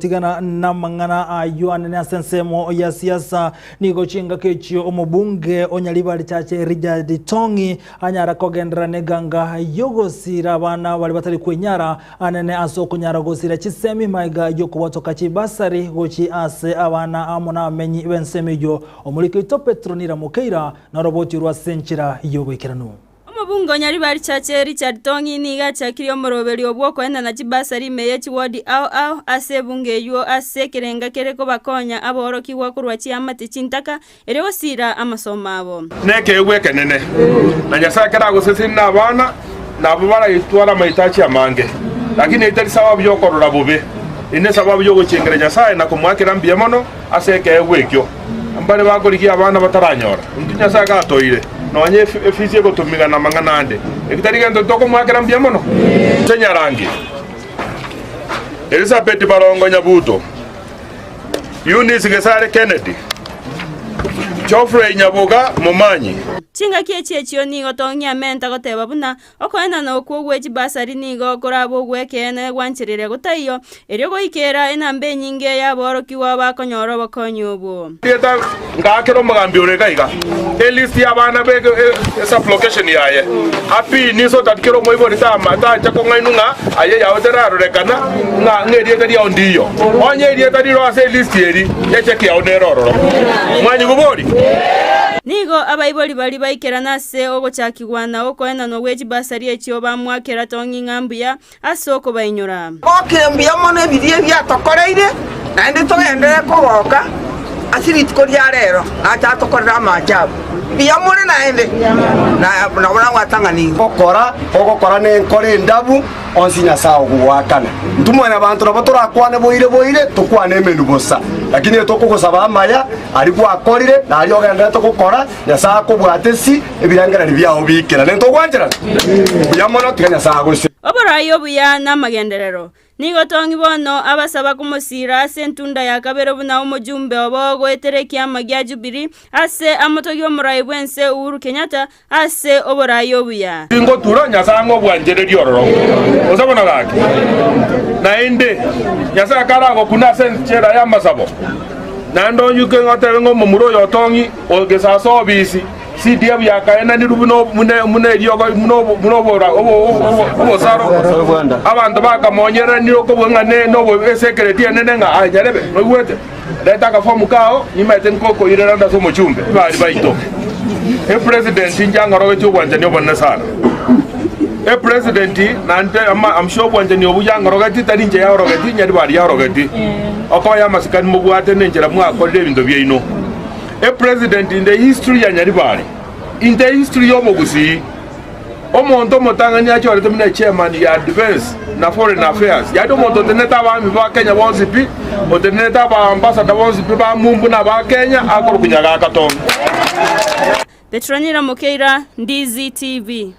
Tigana namang'ana ayio anene ase ensemo ya siasa, nigo chingaki echio omobunge o Nyaribari Chache Richard Tong'i anyara kogenderera neganga yogosira abana baria batari kwenyara anene ase okonyara gosira chisemi magega yokobwatoka chibasari gochi ase abana amo nabamenyi b'ensemo eyio. Omoriki oito Petronila Mokeira noroboti orwo ase enchera yoboikeranu. Omobunge o Nyaribari Chache Richard Tong'i nigo achakirie omoroberio bw'okoenana chibasari ime ye chiwodi ao ao ase ebunge eyio ase ekerenga kere kobakonya aborokigwa korwa chiamate chintaka erio gosiira amasomo abo. Nekeegwa ekenene, na Nyasae ekero agosesenia nabana, nabo baraitware amaitachi amange. Lakini eye tari sababu y'okorora bobe, eye nesababu y'ogochengera Nyasae na komoakera mbuya mono ase ekeegwa ekio. Mbare bakorigia abana bataranyora. Intwe Nyasae gatoire, nonya efisi egotomiga namang'ana ande. Eki tari gento tokomoakera mbuya mono? Inche Nyarangi Elizabeth Barongo Nyabuto, Eunice Gesare Kennedy, Geoffrey Nyaboga Momanyi. Chingaki echi echio nigo tong'ia menta goteba buna Okoenana okwo gwe chibasari nigo korabe ogw'ekeene gwancherire gotaiyo, erio goikera enamba enyinge y'aborokigwa bakonyora obokonyi obwo. Rieta ngaakera omogambi ore iga iga elist y'abana be esublocation yaye apini so that kera omoibori tama tacha kong'ainwa ng'a aye yago terarorekana ng'a ng'a erieta riao ndiyo. Onye erieta riro ase elist eri, echeki yao nere ororo. Mwanyigwa bori? Nigo abaibori baria baikerana ase ogochakigwa na okoenanwa gwe chibasari echio bamoakera tong'i ng'a mbuya ase okobainyora. Gokire mbuya mono ebiria ebiatokoreire, naende togenderere kogoka ase rituko ria rero, nache atokorere amaachabu. Mbuya more naende, na nabo nagwatang'anigwe. Gokora ogokora nenkora endabu onsi Nyasae ogogoakana. Intwe mwanyabanto nabo torakwane boire boire, tokwane emenwa bosa, lakini etokogosaba amaya aria gwakorire na aria ogendererete gokora, Nyasae akobwate si ebirengererio biao biikerane. Ntogwancherana? Mbuya mono, tiga Nyasae agosesenie. Oborai obuya namagenderero. Nigo tong'i bono abasaba komosiira ase entunda ya kabere buna omojumbe obo goetera ekiama gia Jubilee ase amotogi omorai bw'ense Uhuru Kenyatta ase oborai obuya. Tingotura Nyasae ang'e obwanchereria ororo, gose bono gaki. Naende Nyasae karagokune ase enchera y'amasabo, naende onyuke ng'a otebe ng'a omomura oyo otong'i o gesase obisi, CDF yakaenanirwe buna buna buna eriogo buna obo buna obora obo obo obosaro, abanto bakamonyererania okobua ng'a ne nobo esekereti enene ng'a aye nyarebe, noigwete? Reta akafomu kao, nimaete nkokoirera ande ase omochumbe. Bari baito. Epresident inche ang'orogetie obwanchani obonene sana. Epresident naende ama I'm sure obwanchani obwo yang'orogetie tari inche yaorogetie nyaribari yaorogetie. Okoya amasikani mobwate na enchera mwakorire ebinto biaino. Epresident in the history ya Nyaribari, in the history y'omogusii, Omonto omotang'ani achorete buna echairman ya Defence na Foreign Affairs, yaani omonto otenenete abaami ba Kenya bonsi pi, otenenete aba ambassador bonsi pi ba mumbu na aba Kenya, akorokwa Nyagaka Tom. Petronila Mokeira, Ndizi TV.